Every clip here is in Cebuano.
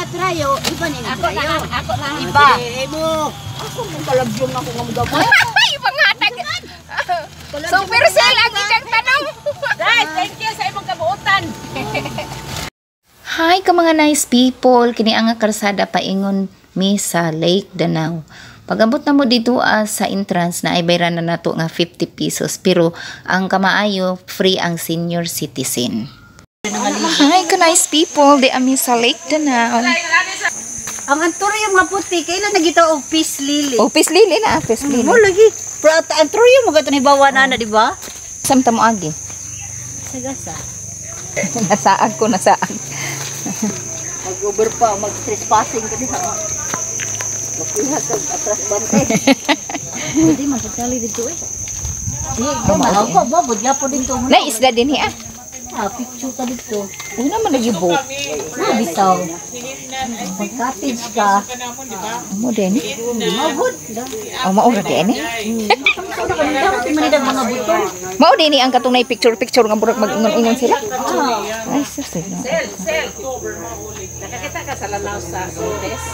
Trayo, iba ni Ako na, trayo. Ako na. Iba. Ako mong kalabyong ako nga mugamay. Ay, pangatag. Supercell ang iyang tanong. Guys, thank you sa imong kabuotan. Hi ka mga nice people! Kini ang karsada paingon mi sa Lake Danau. Pag-abot na mo dito sa entrance na ay bayran na nato nga 50 pesos, pero ang kamaayo, free ang senior citizen. Hi ka nice people! Di ami sa Lake Danau. Ang anthurium nga puti, kailan nagita og peace lily? Oh, peace lily na, peace lily. Mo lagi. Pero at anthurium mo gato ni bawa na, di ba? Samta mo agi. Sagasa. Nasaag ko, nasaag. Mag-over pa, mag-trespassing ka diha. Makuha ka atras bante. Hindi man sa tali dito eh. Di, ko ba budya po dito. Na isda din hiya. Ah, picture ka dito. Una man lagi boat. Na bitaw. Mag cottage ka. Mo din eh. Magud. Oh, mao ra din eh. Manidang mga butong. Mao din ni ang katong nay picture picture nga murag mag-ingon-ingon sila. Ay sus. No. Sel, sel. Nakakita ka sa lanaw sa Cortes?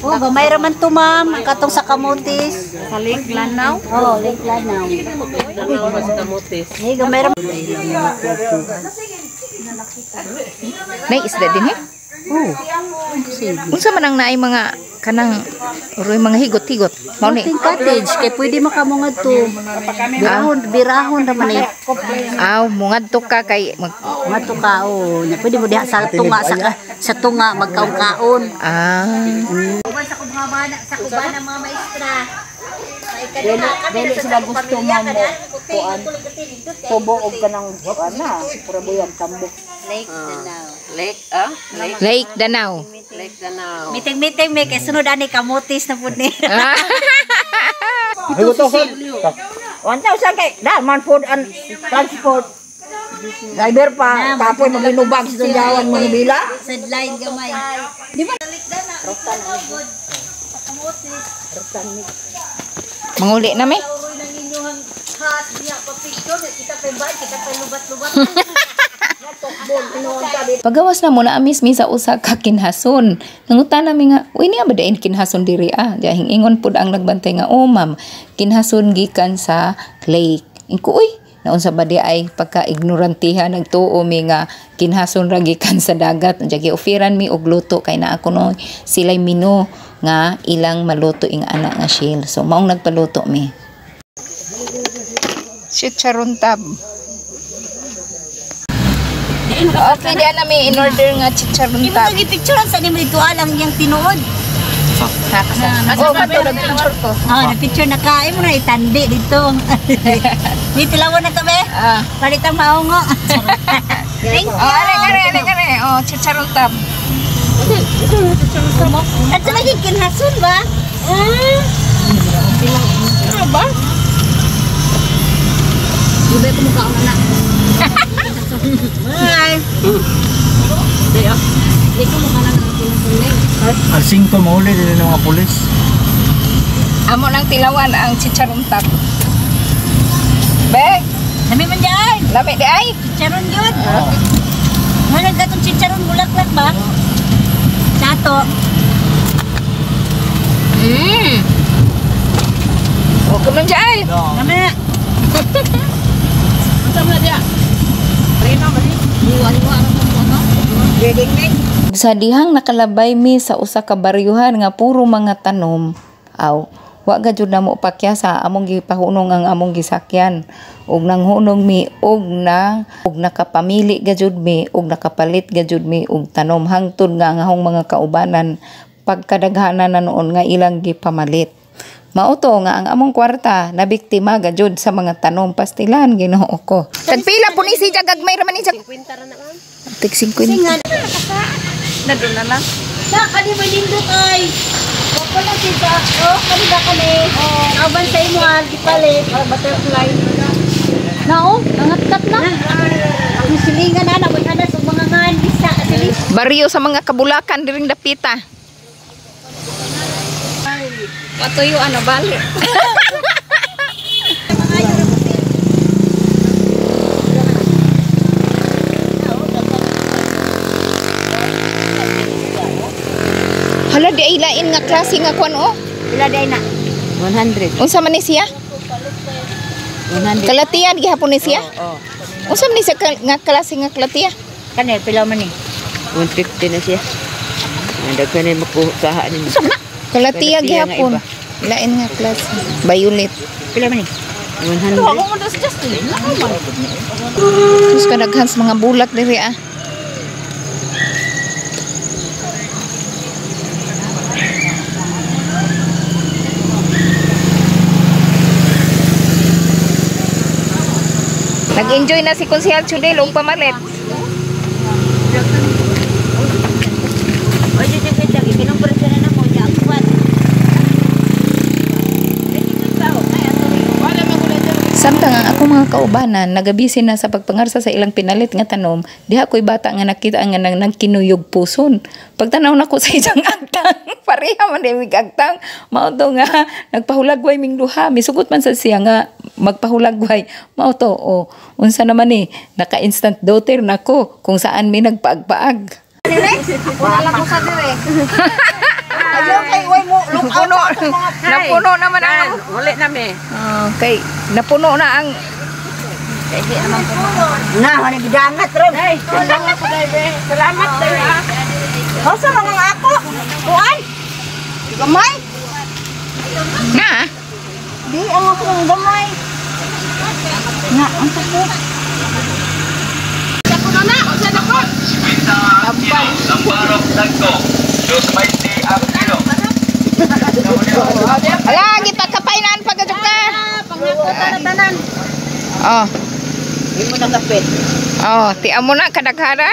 Oh, gamay ra man to, ma'am, ang katong sa Camotes. Sa Lake Lanao? Oh, Lake Lanao. Lanaw sa Camotes. Hey, gamay ra. Nay isda din eh. Oh. Sige. Unsa man ang naay mga kanang uroy mga higot-higot. Mao ni. Floating cottage kay pwede makamo ngadto. Birahon, birahon ra man eh. Aw, mungadto ka kay mag Ngadto ka, oh. Nya pwede mo diha sa tunga sa tunga magkaon-kaon. Ah. Sa kubana, sa kubana mga maestra. Dili sila gusto mo mo kuan. Tubo og kanang ana, pura buyag tambok. Lake Danau. Lake, ah? Lake, Lake Danau. Lake Danau. Meeting-meeting may kay sunod ani Camotes na pud ni. Ah. 1,000 kay da man food and transport. Driver pa, kapoy maginubag sa tunjawan mga bila. Sideline gamay. Di ba? Lake Danau. Good. Sa Camotes. Manguli na mi. Uy nang inyong hat diha pa picture kita pa ba kita pa lubat-lubat. Pagawas na mo na amis mi sa usa ka kinhason. Nangutan nami nga, uy niya ba dain kinhason diri ah? Diya ingon pud ang nagbantay nga, "Oh ma'am, kinhason gikan sa lake." Ingko, uy, naunsa ba di ay pagka ignorantiha nagtuo mi nga kinhason ra gikan sa dagat. Diya gi-offeran mi og luto kay naa kuno sila'y menu nga ilang maluto ing ana nga shell. So maong nagpaluto mi. Chicharon tab. Okay, di na mi in order nga chicharon Di mo tab. picturean sa nimo dito alang iyang tinuod. Oh, kato nag-picture ko. Ah, na picture na ka imo na itandi dito. Di tilawan na to be. Ah. Palitang maungo. Thank you. Oh, are are are are. Oh, chicharon tab. At sa lagi kinhason ba? Ah. Ano ba? Di ba ko mukha na? Bye. Di ko mukha na ng kinhason. Al 5 mahuli din ng mga pulis. Amo nang tilawan ang chicharon tab. Be, Lami man diay. lami di ay. Chicharon yun. Wala katong chicharon bulaklak ba? Sato. Okay man di ay. Lami na. Sa dihang nakalabay mi sa usa ka baryuhan nga puro mga tanom, aw, wa ga jud namo pakya sa among gipahunong ang among gisakyan. Ug nanghunong mi og na og nakapamili ga jud mi og nakapalit ga jud mi og tanom hangtod nga ang ahong mga kaubanan pagkadaghanan na noon nga ilang gipamalit. Mao to nga ang among kwarta nabiktima ga jud sa mga tanom, pastilan Ginoo ko. Tagpila po ni si gagmay ra man ni 50 ra na ma'am. Tig 50. Na doon na lang. Sa kani ba nindot ay? Wala lang sisa. Oh, kani ba kani? Oh, aban sa imo ah, gipalit para butterfly. Nao, nangatkat na. Ang silingan na na anas og mga ngan bisa siling. Baryo sa mga kabulakan diring dapita. Patuyo ano bali. Di ay lain nga klase nga kuan oh. Pila day na? 100. Unsa man ni siya? 100. Kalatian gihapon ni siya? Oo. Unsa man ni siya nga klase nga kalatiya? Kani pila man ni? 150 na siya. Ang daghan na makuha ninyo. Kalatiya Kalatiya nga gihapon. iba. Lain nga klase. Violet. Pila man ni? 100. Sus, kadaghan sa mga bulak diri ah. Nag-enjoy na si Konsehal Chudel og pamalit. Oy, di di di kinumpra na namo niya ang kuwan. Samtang ang akong mga kaubanan nagabisi na sa pagpangarsa sa ilang pinalit nga tanom, diha ko'y bata nga nakita nga nang nagkinuyog puson. Pagtanaw nako sa isang agtang, pareha man di mig agtang. Mao to nga nagpahulagway ming duha, misugot man sa siya nga magpahulagway. Mao to, oh, unsa naman ni, naka-instant daughter nako kung saan mi nagpaagpaag. Wala ko sa dire. Ayaw kay way mo look out Napuno, sa atong mga napuno naman ang Uli na me. Okay, napuno na ang Na, wala gidangat ron. Salamat tayo ah. Hosa mga ako. Kuan. Gamay. na. Di ang ako ng gamay. Nga, ang sakit. Lambarok Dagko, Dos Maite ang kilo. Ala, gipagkapainan pagkadyo ka. Pangakutan na tanan. Oh. Di mo nagapit. Oh, ti amo na kadaghara.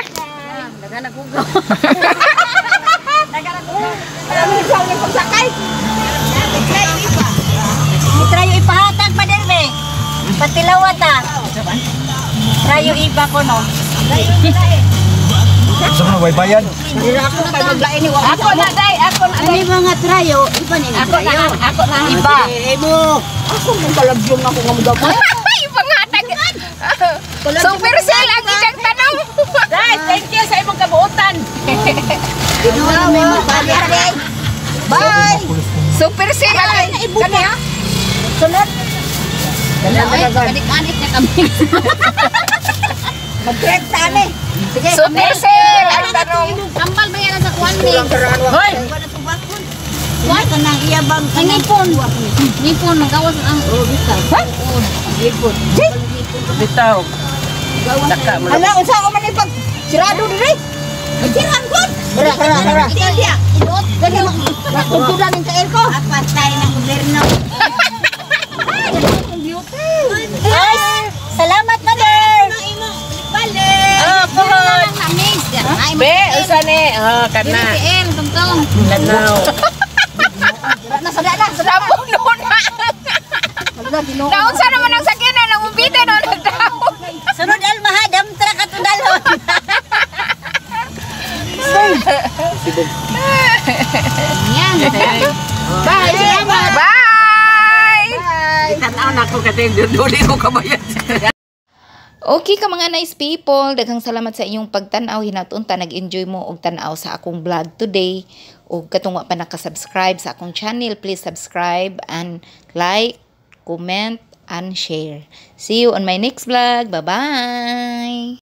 Alam mo sa akong pagsakay. Trayo ipahatag pa din be. Patilawa ta. Trayo iba ko no. Sa mga way bayad. Dira ako kay maglain ni wa. Ako na day, ako na. Ani mga trayo, iba ni Ako na, ako na. Iba. Mo. Ako mong kalagyong ako nga gamay. Ay, pangatag. Super sale ang iyang tanong. Day, thank you sa imong kabuotan. Bye. Super sale ang kaniya. Sunod. Anik-anik na kami. Mag-trek ta ani. Sige. Super sale ang tanong. Tambal ba yan sa kuwan ni? Hoy. Kuwan ka nang iyabang. Ang ngipon. Ngipon, magawas ang. Ngipon. Bitaw. Daka mo. Ala unsa ko man ipag sirado diri? Magsiran ko. Bara bara bara. Iya. Idot. Dali matugtudan ning kael ko. Apatay ng gobyerno. Ay, salamat, mother. Balik. Oh, pohon. Ay, Be, unsa ni? Oh, kana. TL, tungtong. Lanaw. Na sada na. Napuno na. Sada Ginoo. Naunsa naman ang sakyanan ang umbite no nagdaon. Sunod almaha, damtra ka to dalhon. Yan. Bye. Salamat. Bye. Tanaw na ako kasi duli ko kabayad. Okay ka mga nice people, daghang salamat sa inyong pagtan-aw. Hinatunta nag-enjoy mo og tan-aw sa akong vlog today. Ug katong wa pa naka-subscribe sa akong channel, please subscribe and like, comment, and share. See you on my next vlog. Bye-bye.